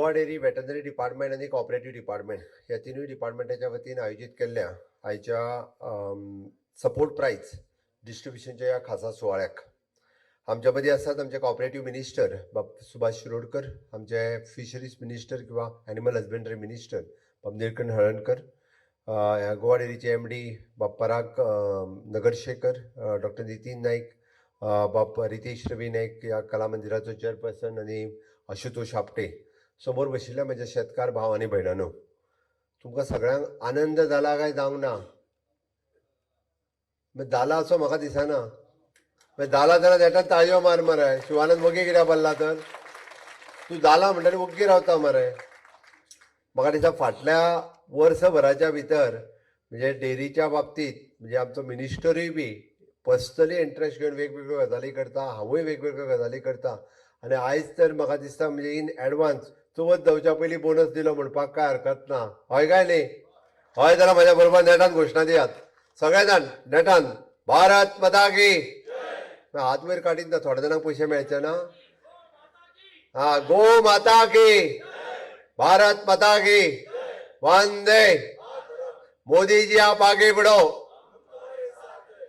Goa dairy, veterinary department आनी cooperative department ह्या तिनूय डिपार्टमेंटाच्या वतीन आयोजीत केल्ल्या आयच्या सपोर्ट प्रायस डिस्ट्रिब्युशनच्या ह्या खासा सुवाळ्याक आमच्या मदीं आसात आमचे कॉपरेटीव मिनिस्टर बाब सुभाष शिरोडकर, आमचे फिशरीज मिनिस्टर किंवा एनिमल हजबंडरी मिनिस्टर बाब निळकंठ हळर्णकर, ह्या गोवा डेअरीचे एमडी बाब पराग नगरशेखर, डॉक्टर नितीन नाईक, बाब रितेश रवी नाईक, ह्या कला मंदिराचो चेअरपर्सन आनी आशुतोष आपटे, समोर बशिल्ल्या म्हज्या शेतकार भाव आनी भयणांनो, तुमकां सगळ्यांक आनंद जाला काय जावंक ना? जाला असो म्हाका दिसना. मागीर जाला जाल्यार नेटान ताळयो मार मरे. शिवानंद वगी कित्याक बसला तर? तूं जाला म्हणटकीर वग्गी रावता मरे. म्हाका दिसता फाटल्या वर्सभराच्या भितर म्हणजे डेअरीच्या बाबतींत म्हणजे आमचो मिनिस्टरूय बी पर्सनली इंट्रस्ट घेवन वेगवेगळ्यो गजाली करता, हांवूय वेगवेगळ्यो गजाली करता आनी आयज तर म्हाका दिसता म्हणजे इन एडवान्स चवथ जावच्या पयलीं बोनस दिलो म्हणपाक काय हरकत ना. हय काय न्ही? हय जाल्यार म्हाज्या बरोबर नेटान घोशणा दियात सगळे जाण नेटान, भारत माता की. हात वयर काडीत ना, थोड्या जाणांक पयशे मेळचे ना. हा, गो माता की, भारत माता की, वंदे. मोदीजी आप आगे बढ़ो.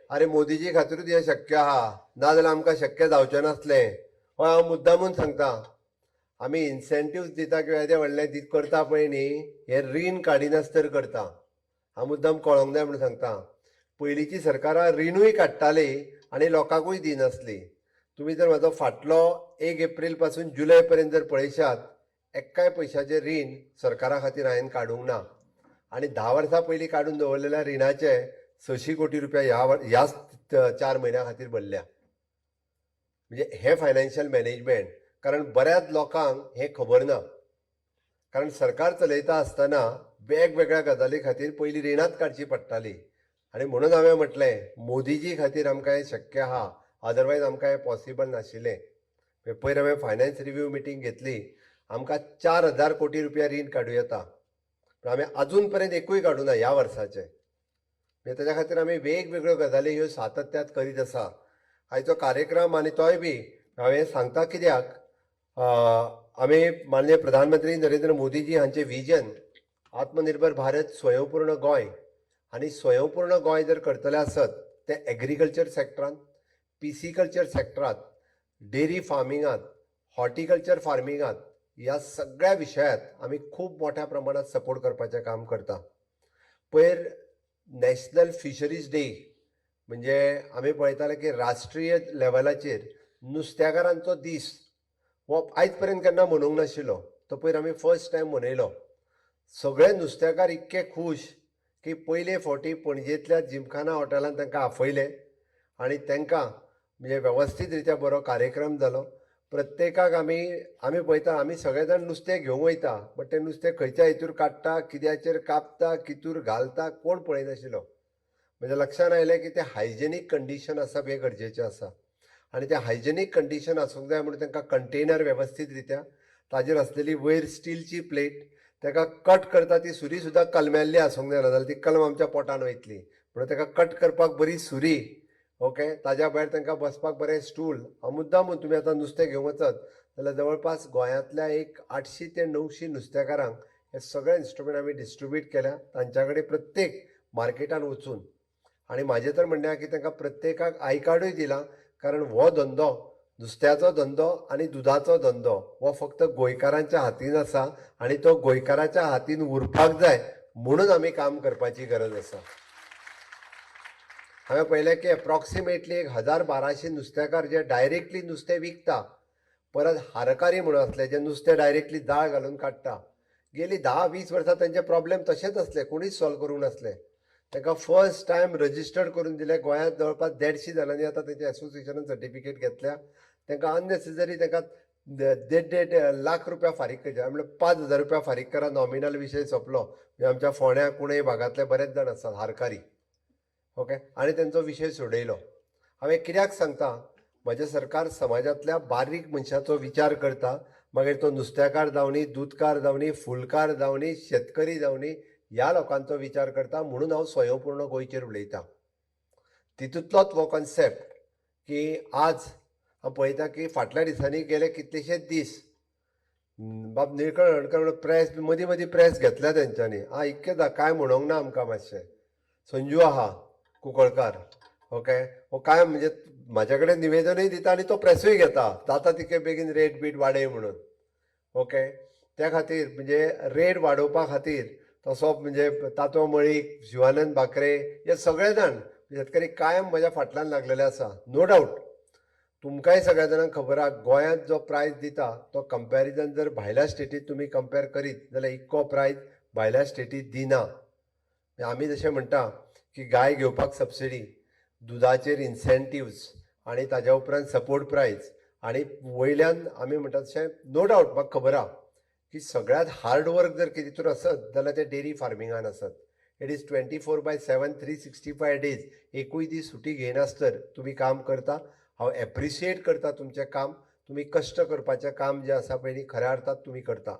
अरे, मोदीजी खातीरूच हें शक्य आहा, नाजाल्यार आमकां शक्य जावचें नासलें. हय, हांव मुद्दामून सांगता, आमी इन्सेंटिव्स दिता किंवा येदें व्हडलें करता पळय न्ही, हें रीण काडिनासतर करता. हांव मुद्दाम कळोंक जाय म्हणून सांगता. पयलींची सरकारां रिणूय काडटालीं आनी लोकांकूय दिनासली. तुमी जर म्हाजो फाटलो 1 एप्रील पासून जुलय पर्यंत जर पळयशात, एक्काय पयशाचें रीण सरकारा खातीर हांवें काडूंक ना आनी 10 वर्सां पयलीं काडून दवरलेल्या रिणाचे 600 कोटी रुपया ह्याच 4 म्हयन्या खातीर भरल्या. म्हणजे हें फायनान्शियल मॅनेजमेंट, कारण बऱ्याच लोकांक हें खबर ना, कारण सरकार चलयता आसतना वेगवेगळ्या गजाली खातीर पयलीं रिणांच काडची पडटाली. आनी म्हणून हांवें म्हटलें, मोदीजी खातीर आमकां हें शक्य आहा, अदरवायज आमकां हें पॉसिबल नाशिल्लें. पयर हांवें फायनान्स रिव्यू मिटींग घेतली. आमकां 4000 कोटी रुपया रीण काडूं येता, पूण आमी अजून पर्यंत एकूय काडूं ना ह्या वर्साचें. म्हणजे तेज्या खातीर आमी वेगवेगळ्यो गजाली ह्यो सातत्यात करीत आसा. आयचो कार्यक्रम आनी तोय बी हांवें सांगता कित्याक, आमी माननीय प्रधानमंत्री नरेंद्र मोदीजी हांचे विजन आत्मनिर्भर भारत, स्वयंपूर्ण गोंय, आनी स्वयंपूर्ण गोंय जर करतले आसत तें एग्रीकल्चर सेक्टरांत, पिसिकल्चर सेक्टरांत, डेरी फार्मिंगांत, हॉर्टिकल्चर फार्मिंगांत, ह्या सगळ्या विशयांत आमी खूब मोठ्या प्रमाणात सपोर्ट करपाचें काम करता. पयर नॅशनल फिशरीज डे, म्हणजे आमी पळयताले की राष्ट्रीय लेवलाचेर नुस्त्याकारांचो दीस हो आयज पर्यंत केन्ना मनोवंक नाशिल्लो. तो पयर आमी फर्स्ट टायम मनयलो. सगळे नुस्तेकार इतके खूश की पयले फावटी पणजेंतल्या जिमखाना हॉटेलान तांकां आपयले आनी तांकां म्हणजे वेवस्थीत रित्या बरो कार्यक्रम जालो. प्रत्येकाक आमी पळयता, आमी सगळे जाण नुस्तें घेवंक वयता, बट तें नुस्तें खंयच्या हितूर काडटा, कित्याचेर कापता, कितूर घालता, कोण पळयनाशिल्लो. म्हणजे लक्षांत आयलें की तें हायजेनीक कंडिशन आसप हें गरजेचें आसा आनी तें हायजेनीक कंडिशन आसूंक जाय म्हणून तांकां कंटेनर वेवस्थीत रित्या, ताजेर आसलेली वयर स्टिलची प्लेट, ताका कट करता ती सुरी सुद्दां कलमेल्ली आसूंक जायना, जाल्यार ती कलम आमच्या पोटान वयतली म्हणून ताका कट करपाक बरी सुरी, ओके. ताज्या भायर तांकां बसपाक बरें स्टूल. हांव मुद्दामून, तुमी आतां नुस्तें घेवंक वचत जाल्यार जवळपास गोंयांतल्या एक 800 ते 900 नुस्तेकारांक हे सगळे इन्स्ट्रुमेंट आमी डिस्ट्रिब्यूट केल्या तांच्या कडेन प्रत्येक मार्केटान वचून. आनी म्हाजें तर म्हणणें आहा की तांकां प्रत्येकाक I कार्डूय दिलां, कारण हो धंदो, नुस्त्याचो धंदो आनी दुदाचो धंदो हो फक्त गोंयकारांच्या हातीन आसा आनी तो गोंयकाराच्या हातीन उरपाक जाय म्हणून आमी काम करपाची गरज आसा. हांवें पळयलें की एप्रॉक्सिमेटली 1000-1200 नुस्तेकार जे डायरेक्टली नुस्तें विकता, परत हारकारी म्हणून आसले जे नुस्तें डायरेक्टली जाळ घालून काडटा. गेली 10-20 वर्सां तेंचे प्रॉब्लेम तशेंच आसले, कोणीच सॉल्व करूंक नासले. तांकां फर्स्ट टायम रजिस्टर्ड करून दिले. गोंयांत जवळपास 150 जाणांनी आतां तेंचे एसोसिएशनान सर्टिफिकेट घेतल्या. तांकां अननेसेसरी तांकां देड देड लाख रुपया फारीक करचे, म्हणल्यार 5000 रुपया फारीक करा, नॉमिनल, विशय सोंपलो. म्हणजे आमच्या फोंड्या कुणय भागांतले बरेच जाण आसात हारकारी, ओके, आनी तेंचो विशय सोडयलो. हांवें कित्याक सांगता, म्हजें सरकार समाजांतल्या बारीक मनशाचो विचार करता. मागीर तो नुस्तेकार जावनी, दुदकार जावनी, फुलकार जावनी, शेतकरी जावनी, ह्या लोकांचो विचार करता म्हणून हांव स्वयंपूर्ण गोंयचेर उलयतां. तितूंतलोच हो कॉन्सेप्ट की आज हांव पळयता की फाटल्या दिसांनी गेले कितलेशेच दीस बाब निळकंठ हळर्णकर म्हणून प्रेस मदीं मदीं प्रेस घेतल्या तेंच्यांनी. आं, इतकें कांय म्हणोंक ना आमकां. मातशें संजू आहा कुंकळकार, ओके, हो काय म्हणजे म्हाज्या कडेन निवेदनूय दिता आनी तो प्रेसूय घेता, जाता तितके बेगीन रेट बीट वाडय म्हणून. ओके, त्या खातीर म्हणजे रेट वाडोवपा खातीर तसो म्हणजे तातो मळीक, शिवानंद बाकरे हे सगळे जाण शेतकरी कायम म्हज्या फाटल्यान लागलेले आसा. नो डावट तुमकांय सगळ्या जाणांक खबर आहा, गोंयांत जो प्रायस दिता तो कंपॅरिजन जर भायल्या स्टेटीत तुमी कंपेर करीत जाल्यार इतको प्रायस भायल्या स्टेटीत दिना. आमी जशें म्हणटा की गाय घेवपाक सबसिडी, दुदाचेर इन्सेंटिव्स आनी ताज्या उपरांत सपोर्ट प्रायस आनी वयल्यान आमी म्हणटा तशें नो डावट म्हाका खबर आहा की सगळ्यांत हार्ड वर्क जर कितें तितून आसत जाल्यार तें डेरी फार्मिंगान आसत. It is 24/7, 365 days, एकूय दीस सुटी घेयनासतर तुमी काम करता. हांव एप्रिशिएट करता तुमचें काम. तुमी कश्ट करपाचें काम जें आसा पळय न्ही, खऱ्या अर्थात तुमी करता.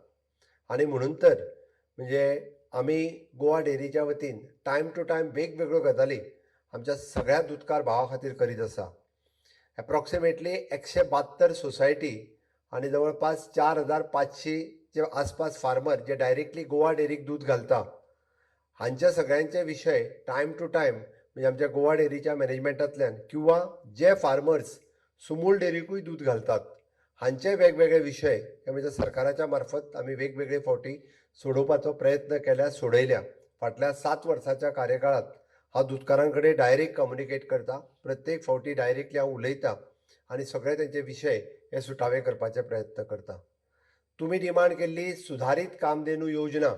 आनी म्हणून तर म्हणजे आमी गोवा डेरीच्या वतीन टायम टू टायम वेगवेगळ्यो गजाली आमच्या सगळ्या दुदकार भावा खातीर करीत आसा. एप्रॉक्सिमेटली 172 सोसायटी आनी जवळपास 4500चे आसपास फार्मर जे डायरेक्टली गोवा डेरीक दूद घालता, हांच्या सगळ्यांचे विशय टायम टू टायम म्हणजे आमच्या गोवा डेरीच्या मॅनेजमेंटांतल्यान किंवा जे फार्मर्स सुमूल डेरीकूय दूद घालतात हांचे वेगवेगळे विशय हे म्हणजे सरकाराच्या मार्फत आमी वेगवेगळे फावटी सोडोवपाचो प्रयत्न केल्या, सोडयल्या. फाटल्या 7 वर्साच्या कार्यकाळात हांव दुदकारां कडेन डायरेक्ट कम्युनिकेट करता. प्रत्येक फावटी डायरेक्टली हांव उलयता आनी सगळे तेंचे विशय हे सुटावे करपाचे प्रयत्न करता. तुमी डिमांड केल्ली सुधारीत कामधेनू योजना,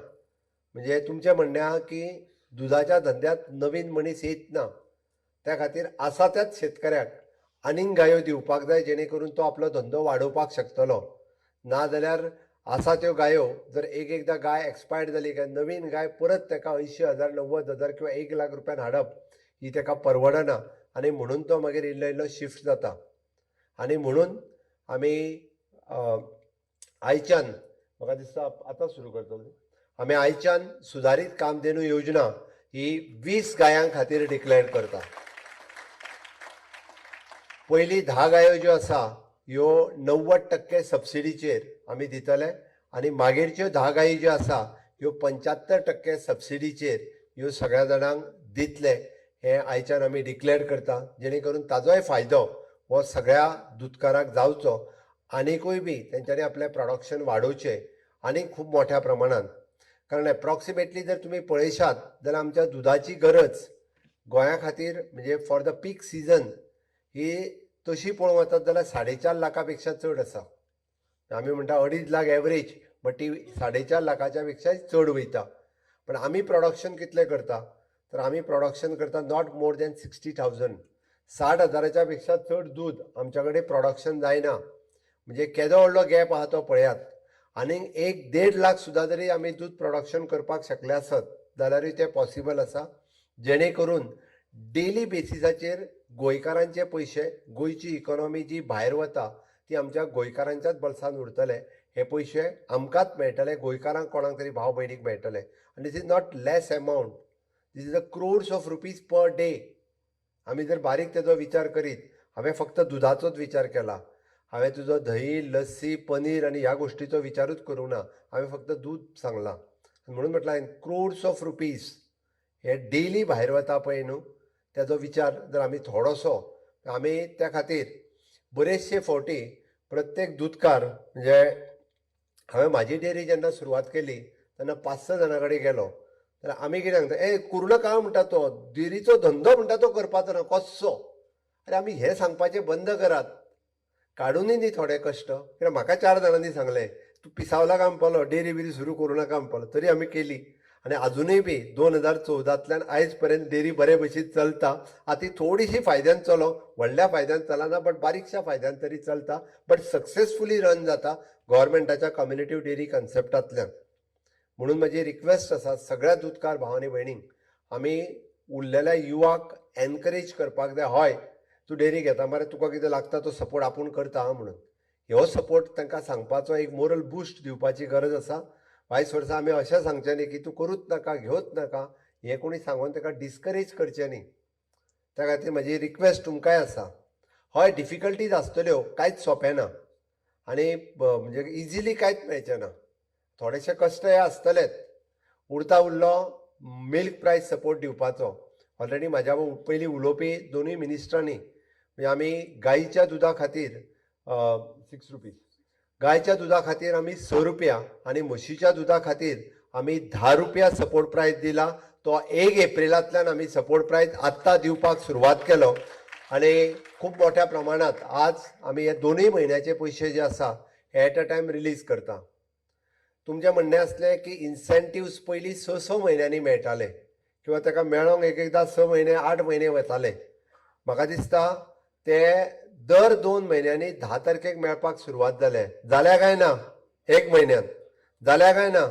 म्हणजे तुमचें म्हणणें आहा की दुदाच्या धंद्यांत नवीन मनीस येत ना, त्या खातीर आसा त्याच शेतकऱ्याक आनीक गायो दिवपाक जाय, जेणे करून तो आपलो धंदो वाडोवपाक शकतलो. ना जाल्यार आसा त्यो गायो जर एक एकदां गाय एक्सपायर्ड जाली काय नवीन गाय परत ताका 80,000, 90,000 किंवा 1 लाख रुपयान हाडप ही ताका परवडना आनी म्हणून तो मागीर इल्लो इल्लो शिफ्ट जाता. आनी म्हणून आमी आयच्यान, म्हाका दिसता आतां सुरू करतले आमी, आयच्यान सुधारीत कामधेनू योजना ही 20 गायां खातीर डिक्लेअर करता. पयली 10 गायो ज्यो आसा ह्यो 90% सबसिडीचेर आमी दितले आनी मागीरच्यो 10 गायी ज्यो आसा ह्यो 75% सबसिडीचेर ह्यो सगळ्या जाणांक दितले, हें आयच्यान आमी डिक्लेअर करता, जेणे करून ताजोय फायदो हो सगळ्या दुदकाराक जावचो आनिकूय बी तेंच्यांनी आपलें प्रोडक्शन वाडोवचें आनी खूब मोठ्या प्रमाणान. कारण एप्रॉक्सिमेटली जर तुमी पळयशात जाल्यार आमच्या दुदाची गरज गोंया खातीर म्हणजे फॉर the peak season ही तशी पळोवंक वचत जाल्यार 4.5 लाखा पेक्षा चड आसा. आमी म्हणटा 2.5 लाख एवरेज, बट ती 4.5 लाखाच्या पेक्षाय चड वयता. पण आमी प्रोडक्शन कितलें करता? तर आमी प्रोडक्शन करता not more than 60,000. 60 हजाराच्या पेक्षा चड दूद आमच्या कडेन प्रोडक्शन जायना. म्हणजे केदो व्हडलो गॅप आहा तो पळयात. आनीक एक 1.5 लाख सुद्दां जरी आमी दूद प्रोडक्शन करपाक शकले आसत जाल्यारूय तें पॉसिबल आसा, जेणे करून डेली बेसिसाचेर गोंयकारांचे पयशे, गोंयची इकॉनॉमी जी भायर वता ती आमच्या गोंयकारांच्याच बल्सान उरतले. हे पयशे आमकांच मेळटले, गोंयकारांक कोणाक तरी भाव भयणीक मेळटले. आनी this is not less amount, this is a crores of rupees per day. आमी जर बारीक तेजो विचार करीत, हांवें फक्त दुदाचोच विचार केला, हांवें तुजो दही, लस्सी, पनीर आनी ह्या गोश्टीचो विचारूच करूंक ना. हांवें फक्त दूद सांगलां. म्हणून म्हटलां हांवें, क्रोर्स ऑफ रुपीज हे डेली भायर वता पळय न्हू, तेजो विचार जर आमी थोडोसो आमी त्या खातीर बरेचशे फावटी प्रत्येक दुदकार, म्हणजे हांवें म्हाजी डेअरी जेन्ना सुरवात केली तेन्ना पांच स जाणां कडेन गेलो जाल्यार आमी कितें सांगता, ए करूं नाका म्हणटा, तो डेअरीचो धंदो म्हणटा तो करपाचो ना कसो. अरे, आमी हें सांगपाचें बंद करात. काडुनूय न्ही थोडे कश्ट. कित्याक म्हाका चार जाणांनी सांगलें, तूं पिसावला काय म्हणपालो, डेअरी बिरी सुरू करूं नाका म्हणपालो. तरी आमी केली आनी आजुनूय बी 2014तल्यान आयज पर्यंत डेअरी बरे भशेन चलता. आतां ती थोडीशी फायद्यान चलो, व्हडल्या फायद्यान चलना, बट बारीकशा फायद्यान तरी चलता, बट सक्सेसफुली रन जाता गोवोरमेंटाच्या कम्युनिटी डेअरी कन्सेप्टांतल्यान. म्हणून म्हजी रिक्वेस्ट आसा सगळ्या दुदकार भाव आनी भयणींक, आमी उरलेल्या युवाक एनकरेज करपाक जाय. हय, तूं डेअरी घेता मरे, तुका कितें लागता तो सपोर्ट आपूण करता आं म्हणून हो सपोर्ट तांकां सांगपाचो, एक मोरल बुस्ट दिवपाची गरज आसा. वायस वर्सा आमी अशें सांगचें न्ही की तूं करूच नाका, घेवच नाका. हें कोणी सांगून ताका डिस्करेज करचें न्ही. त्या खातीर म्हजी रिक्वेस्ट तुमकांय आसा. हय, डिफिकल्टीज आसतल्यो, कांयच सोंपें ना. आनी म्हणजे इजिली कांयच मेळचें ना. थोडेशे कश्ट हे आसतलेच. उरता उरलो मिल्क प्रायस सपोर्ट दिवपाचो. ऑलरेडी म्हाज्या पयलीं उलोवपी दोनूय मिनिस्टरांनी, म्हणजे आमी गायच्या दुदा खातीर 6 रुपीज, गायच्या दुदा खातीर आमी 6 रुपया आनी म्हशीच्या दुदा खातीर आमी 10 रुपया सपोर्ट प्रायस दिला. तो 1 एप्रिलांतल्यान आमी सपोर्ट प्रायस आत्तां दिवपाक सुरवात केलो आनी खूब मोठ्या प्रमाणांत आज आमी हे दोनूय म्हयन्याचे पयशे जे आसा हे एट अ टायम रिलीज करता. तुमचें म्हणणें आसलें की इन्सेंटिव्स पयलीं 6-6 म्हयन्यांनी मेळटाले किंवा ताका मेळोंक एक एकदां 6 म्हयने 8 म्हयने वताले. म्हाका दिसता ते दर 2 म्हयन्यांनी 10 तारखेक मेळपाक सुरवात जाले. जाल्या काय ना? 1 म्हयन्यान जाल्या काय ना?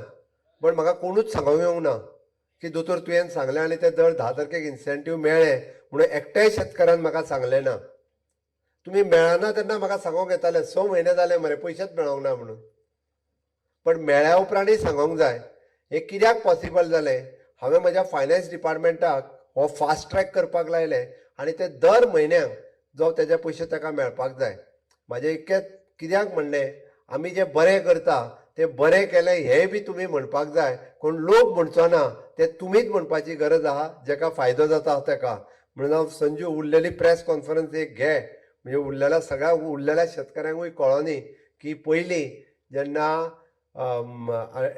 पण म्हाका कोणूच सांगूंक येवंक ना की दोतोर तुवें सांगलें आनी ते दर 10 तारखेक इन्सेंटीव मेळ्ळे म्हणून एकट्याय शेतकारान म्हाका सांगलें ना. तुमी मेळना तेन्ना म्हाका सांगूंक येतालें 6 म्हयने जाले मरे पयशेच मेळोंक ना म्हणून. पण मेळ्ळ्या उपरांतय सांगोंक जाय हें कित्याक पॉसिबल जालें. हांवें म्हज्या फायनान्स डिपार्टमेंटाक हो फास्ट ट्रॅक करपाक लायलें आनी ते दर म्हयन्याक जो तेजे पयशे ताका मेळपाक जाय. म्हाजें इतकेंच कित्याक म्हणणें, आमी जें बरें करता तें बरें केलें हेंय बी तुमी म्हणपाक जाय. कोण लोक म्हणचो ना, तें तुमीच म्हणपाची गरज आहा, जेका फायदो जाता तेका. म्हणून हांव संजू उरलेली प्रेस कॉन्फरन्स एक घे, म्हणजे उरलेल्या सगळ्या उरलेल्या शेतकऱ्यांकूय कळोनी की पयलीं जेन्ना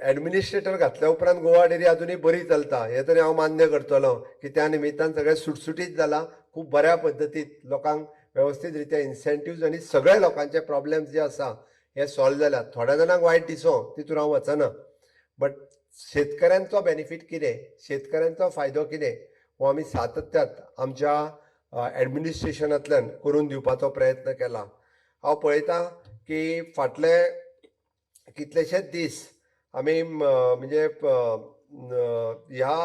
एडमिनिस्ट्रेटर घातल्या उपरांत गोवा डेअरी अजुनूय बरी चलता हें तरी हांव मान्य करतलो की त्या निमित्तान सगळें सुटसुटीत जालां. खूब बऱ्या पद्दतीन लोकांक वेवस्थीत रित्या इन्सेंटिव्ज आनी सगळे लोकांचे प्रॉब्लेम्स जे आसा हे सॉल्व जाल्यात. थोड्या जाणांक वायट दिसो तितून हांव वचना, बट शेतकऱ्यांचो बेनिफीट कितें, शेतकऱ्यांचो फायदो कितें हो आमी सातत्यात आमच्या एडमिनिस्ट्रेशनांतल्यान करून दिवपाचो प्रयत्न केला. हांव पळयतां की फाटले कितलेशेच दीस आमी म्हणजे ह्या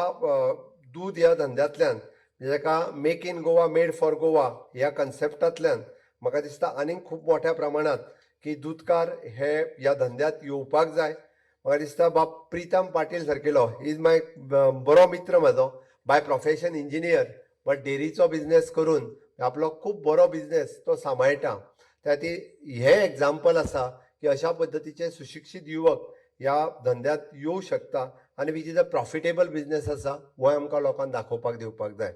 दूद ह्या धंद्यांतल्यान जाका make in Goa made for Goa ह्या कन्सेप्टांतल्यान म्हाका दिसता आनीक खूब मोठ्या प्रमाणांत की दुदकार हे ह्या धंद्यांत येवपाक जाय. म्हाका दिसता बाब प्रितम पाटील सारकेलो is my बरो मित्र म्हाजो, बाय प्रोफेशन इंजिनियर, बट डेरीचो बिजनेस करून आपलो खूब बरो बिजनेस तो सांबाळटा. त्या खातीर हें एग्जाम्पल आसा की अशा पद्दतीचे सुशिक्षीत युवक ह्या धंद्यांत येवं शकता आनी which is a profitable business आसा हो आमकां लोकांक दाखोवपाक दिवपाक जाय.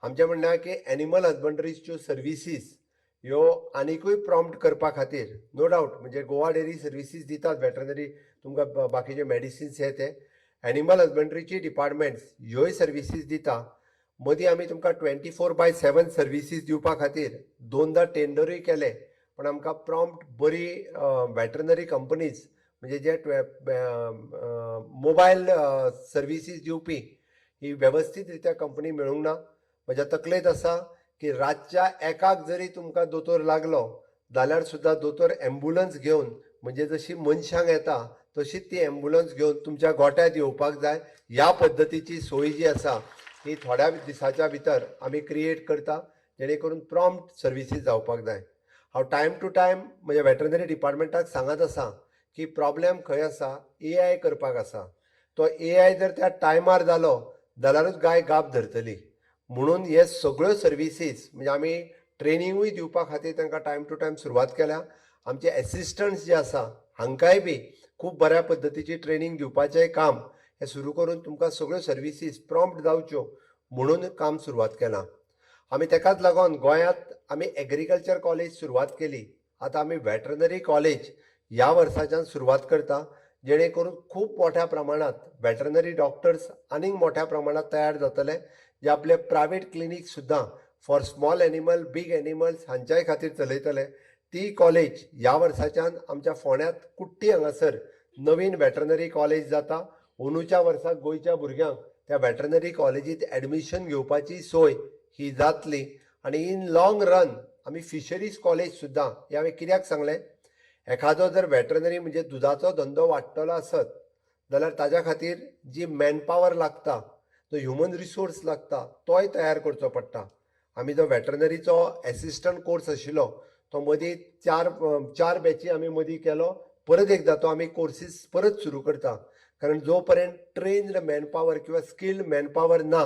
आमचें म्हणणें आहा की एनिमल हजबंड्रीच्यो सर्विसीस ह्यो आनिकूय प्रॉम्प्ट करपा खातीर नो डावट म्हणजे गोवा डेअरी सर्विसीस दितात, वेटरनरी तुमकां बाकीचे मेडिसिन्स हे ते एनिमल हजबंड्रीची डिपार्टमेंट्स ह्योय सर्विसीस दिता. मदीं आमी तुमकां 24/7 सर्विसीस दिवपा खातीर दोनदां टेंडरूय केले, पण आमकां प्रॉम्प्ट बरी वेटरनरी कंपनीज म्हणजे जे मोबायल सर्विसीस दिवपी ही वेवस्थीत रित्या कंपनी मेळूंक ना. म्हज्या तकलेंत आसा की रातच्या 1 जरी तुमकां दोतोर लागलो जाल्यार सुद्दां दोतोर एम्बुलन्स घेवन, म्हणजे जशी मनशांक येता तशीच ती एम्बुलन्स घेवन तुमच्या गोट्यांत येवपाक जाय. ह्या पद्दतीची सोय जी आसा ही थोड्या दिसाच्या भितर आमी क्रिएट करता, जेणे करून प्रॉम्प्ट सर्विसीस जावपाक जाय. हांव टायम टू टायम म्हज्या वेटरनरी डिपार्टमेंटाक सांगत आसा की प्रॉब्लेम खंय आसा, AI करपाक आसा. तो AI जर त्या टायमार जालो जाल्यारूच गाय गाब धरतली. म्हणून हे सगळ्यो सर्विसीस म्हणजे आमी ट्रेनिंगूय दिवपा खातीर तांकां टायम टू टायम सुरवात केल्या. आमचे एसिस्टंट्स जे आसा हांकांय बी खूब बऱ्या पद्दतीची ट्रेनींग दिवपाचें काम हें सुरू करून तुमकां सगळ्यो सर्विसीस प्रॉम्प्ट जावच्यो म्हणून काम सुरवात केलां. आमी तेकाच लागून गोंयांत आमी एग्रीकल्चर कॉलेज सुरवात केली. आतां आमी वेटरनरी कॉलेज ह्या वर्साच्यान सुरवात करता, जेणे करून खूब मोठ्या प्रमाणांत वेटरनरी डॉक्टर्स आनीक मोठ्या प्रमाणांत तयार जातले, जे आपले प्रायवेट क्लिनीक सुद्दां for small animal big animals हांच्याय खातीर चलयतले. ती कॉलेज ह्या वर्साच्यान आमच्या फोंड्यांत कुट्टी हांगासर नवीन वेटरनरी कॉलेज जाता. अंदूच्या वर्साक गोंयच्या भुरग्यांक त्या वेटरनरी कॉलेजींत एडमिशन घेवपाची सोय ही जातली. आनी इन लॉंग रन आमी फिशरीज कॉलेज सुद्दां, हें हांवें कित्याक सांगलें, एखादो जर वेटरनरी म्हणजे दुदाचो धंदो वाडटलो आसत जाल्यार ताज्या खातीर जी मॅनपावर लागता, जो ह्युमन रिसोर्स लागता तोय तयार करचो पडटा. आमी जो वेटरनरीचो एसिस्टंट कोर्स आशिल्लो तो मदीं चार बॅची आमी मदीं केलो, परत एकदां तो आमी कोर्सीस परत सुरू करता. कारण जो पर्यंत ट्रेन्ड मॅनपावर किंवा स्किल्ड मॅनपावर ना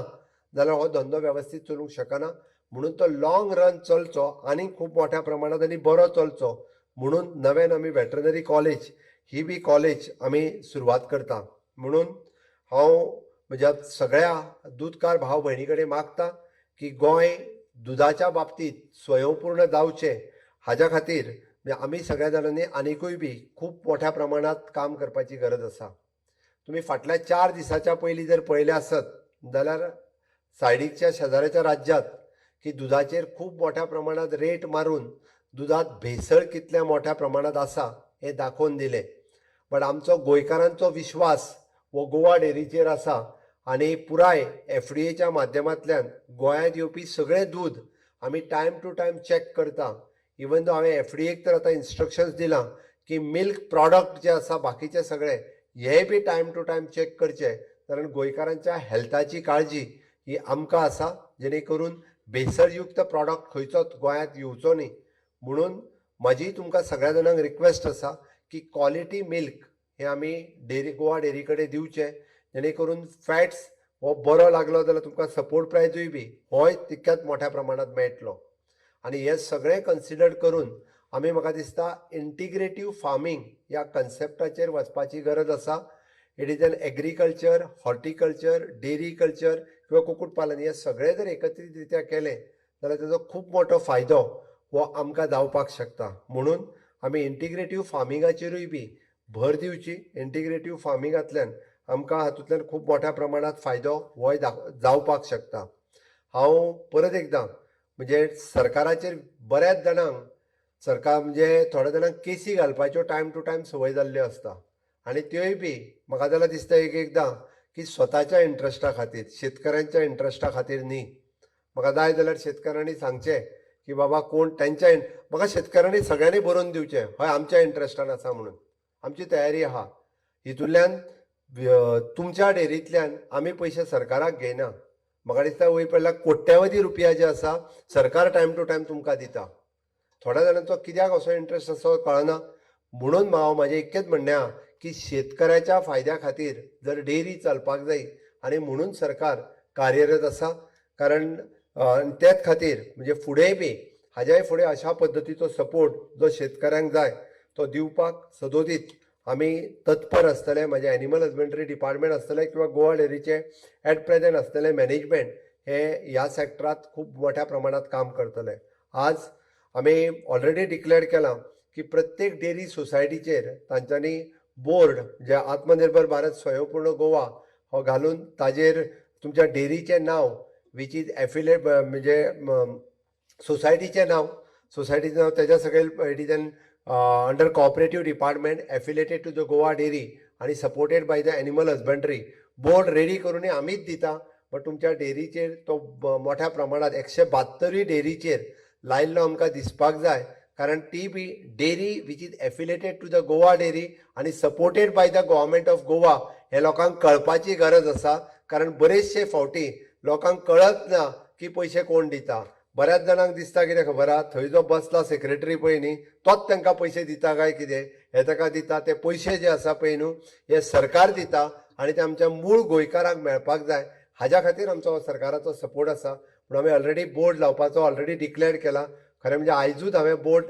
जाल्यार हो धंदो वेवस्थीत चलूंक शकना. म्हणून तो लॉंग रन चलचो आनी खूब मोठ्या प्रमाणांत आनी बरो चलचो म्हणून नव्यान आमी वेटरनरी कॉलेज ही बी कॉलेज आमी सुरवात करता. म्हणून हांव म्हज्या सगळ्या दुदकार भाव भयणी कडेन मागता की गोंय दुदाच्या बाबतींत स्वयंपूर्ण जावचें हाज्या खातीर आमी सगळ्या जाणांनी आनिकूय बी खूब मोठ्या प्रमाणांत काम करपाची गरज आसा. तुमी फाटल्या 4 दिसाच्या पयलीं जर पळयलें आसत जाल्यार सायडीकच्या शेजाऱ्याच्या राज्यांत की दुदाचेर खूब मोठ्या प्रमाणांत रेट मारून दुदांत भेसळ कितल्या मोठ्या प्रमाणांत आसा हें दाखोवन दिलें. बट आमचो गोंयकारांचो विश्वास हो गोवा डेअरीचेर आसा आनी पुराय एफडीएच्या माध्यमांतल्यान गोंयांत येवपी सगळें दूद आमी टायम टू टायम चॅक करता. इवन दो हांवें एफडीएक तर आतां इन्स्ट्रक्शन्स दिलां की मिल्क प्रॉडक्ट जे आसा बाकीचे सगळे हे बी टायम टू टायम चॅक करचे, कारण गोंयकारांच्या हेल्थाची काळजी ही आमकां आसा, जेणे करून भेसळयुक्त प्रॉडक्ट खंयचोच गोंयांत येवचो न्ही. म्हणून म्हजी तुमकां सगळ्या जाणांक रिक्वेस्ट आसा की क्वॉलिटी मिल्क हें आमी डेअरी गोवा डेअरी कडेन दिवचें, जेणे करून फॅट्स हो बरो लागलो जाल्यार तुमकां सपोर्ट प्रायजूय बी होय तितक्याच मोठ्या प्रमाणांत मेळटलो. आनी हें सगळें कन्सिडर करून आमी म्हाका दिसता इंटिग्रेटीव फार्मींग ह्या कन्सेप्टाचेर वचपाची गरज आसा. It is an agriculture, horticulture, dairy culture किंवा कुक्कुट पालन हे सगळें जर एकत्रीत रित्या केलें जाल्यार तेजो खूब मोठो फायदो हो आमकां जावपाक शकता. म्हणून आमी इंटिग्रेटीव फार्मिंगाचेरूय बी भर दिवची. इंटिग्रेटीव फार्मिंगांतल्यान आमकां हातूंतल्यान खूब मोठ्या प्रमाणांत फायदो होय जावपाक शकता. हांव परत एकदां म्हणजे सरकाराचेर बऱ्याच जाणांक सरकार म्हणजे थोड्या जाणांक केसी घालपाच्यो टायम टू टायम संवय जाल्ल्यो आसता आनी त्योय बी म्हाका जाल्यार दिसता एक एकदां की स्वताच्या इंट्रस्टा खातीर, शेतकऱ्यांच्या इंट्रस्टा खातीर न्ही. म्हाका जाय जाल्यार शेतकऱ्यांनी सांगचें की बाबा कोण तेंच्या, म्हाका शेतकऱ्यांनी सगळ्यांनी बरोवन दिवचें हय आमच्या इंट्रस्टान आसा म्हणून, आमची तयारी आहा. हितूंतल्यान तुमच्या डेअरींतल्यान आमी पयशे सरकाराक घेयना. म्हाका दिसता वयर पडल्यार कोट्यावधी रुपया जे आसा सरकार टायम टू टायम तुमकां दिता. थोड्या जाणांचो कित्याक असो इंट्रस्ट आसा कळना. म्हणून हांव म्हाजें इतकेंच म्हणणें आहा की शेतकऱ्याच्या फायद्या खातीर जर डेअरी चलपाक जाय आनी म्हणून सरकार कार्यरत आसा, कारण तेच खातीर म्हणजे फुडेंय बी हाज्याय फुडें अशा पद्दतीचो सपोर्ट जो शेतकऱ्यांक जाय तो दिवपाक सदोदीत आमी तत्पर आसतले. म्हाजें एनिमल हजबंडरी डिपार्टमेंट आसतलें किंवा गोवा डेअरीचें एट प्रेजेंट आसतलें मॅनेजमेंट हे ह्या सॅक्टरांत खूब मोठ्या प्रमाणांत काम करतले. आज आमी ऑलरेडी डिक्लेअर केलां की प्रत्येक डेअरी सोसायटीचेर तांच्यांनी बोर्ड जे आत्मनिर्भर भारत स्वयंपूर्ण गोवा हो घालून ताजेर तुमच्या डेअरीचें नांव which is affiliate म्हणजे सोसायटीचें नांव, सोसायटीचें नांव तेज्या सकयल it is an under cooperative department affiliated to the Goa dairy आनी supported by the animal husbandry board ready करूनय आमीच दिता. बट तुमच्या डेअरीचेर तो मोठ्या प्रमाणांत 172 डेअरीचेर लायिल्लो आमकां दिसपाक जाय, कारण ती बी dairy which is affiliated to the Goa dairy आनी supported by the government of Goa हें लोकांक कळपाची गरज आसा. कारण बरेचशे फावटी लोकांक कळत ना की पयशे कोण दिता. बऱ्याच जाणांक दिसता कितें खबर आहा, थंय जो बसला सेक्रेटरी पळय न्ही तोच तांकां पयशे दिता काय कितें, हे ताका दिता ते पयशे जे आसा पळय न्हू हे सरकार दिता आनी ते आमच्या मूळ गोंयकारांक मेळपाक जाय. हाज्या खातीर आमचो सरकाराचो सपोर्ट आसा. पूण आमी ऑलरेडी बोर्ड लावपाचो ऑलरेडी डिक्लेअर केला. खरें म्हणजे आयजूच हांवें बोर्ड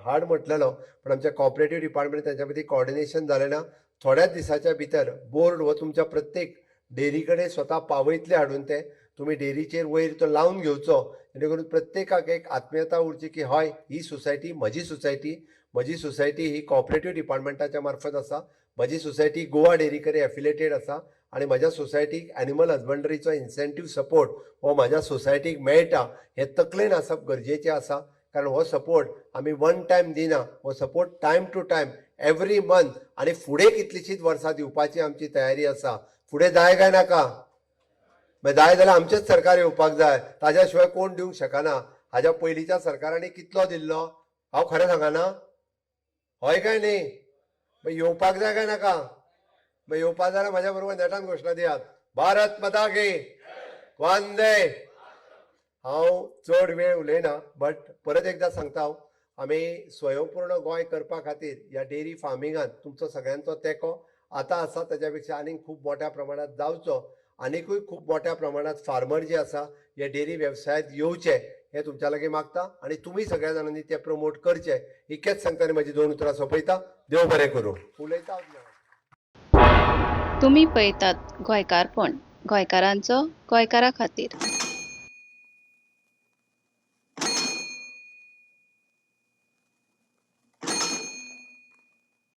हाड म्हटलेलो, पूण आमच्या कॉपरेटीव डिपार्टमेंट तांच्या मदीं कॉर्डिनेशन जालें ना. थोड्याच दिसाच्या भितर बोर्ड हो तुमच्या प्रत्येक डेअरी कडेन स्वता पावयतले हाडून, ते तुमी डेअरीचेर वयर तो लावन घेवचो, जेणे करून प्रत्येकाक एक आत्मीयता उरची की हय ही सोसायटी म्हजी सोसायटी, म्हजी सोसायटी ही कॉपरेटीव डिपार्टमेंटाच्या मार्फत आसा, म्हजी सोसायटी गोवा डेअरी कडेन एफिलिएटेड आसा आनी म्हज्या सोसायटीक एनिमल हजबंडरीचो इन्सेंटीव सपोर्ट हो म्हाज्या सोसायटीक मेळटा हें तकलेन आसप गरजेचें आसा. कारण हो सपोर्ट आमी वन टायम दिना, हो support time to time every month आनी फुडें कितलींशींच वर्सां दिवपाची आमची तयारी आसा. फुडें जाय काय नाका? मागीर जाय जाल्यार आमचेंच सरकार येवपाक जाय, ताज्या शिवाय कोण दिवंक शकना. हाज्या पयलींच्या सरकारांनी कितलो दिल्लो हांव खरें सांगना, हय काय न्ही? मागीर येवपाक जाय काय नाका? मागीर येवपाक जाल्यार म्हाज्या बरोबर नेटान घोशणा दियात, भारत माता की वंदे. हांव चड वेळ उलयना, बट परत एकदां सांगता हांव, आमी स्वयंपूर्ण गोंय करपा खातीर ह्या डेअरी फार्मिंगात तुमचो सगळ्यांचो तेंको आतां आसा ताज्या पेक्षा आनीक खूब मोठ्या प्रमाणांत जावचो, आनिकूय खूब मोठ्या प्रमाणांत फार्मर जे आसा हे डेअरी वेवसायांत येवचे हें तुमच्या लागीं मागता आनी तुमी सगळ्या जाणांनी तें प्रमोट करचें इतकेंच सांगता आनी म्हजी दोन उतरां सोंपयता. देव बरें करूं. उलयता. तुमी पळयतात गोंयकारपण, गोंयकारांचो गोंयकारा खातीर.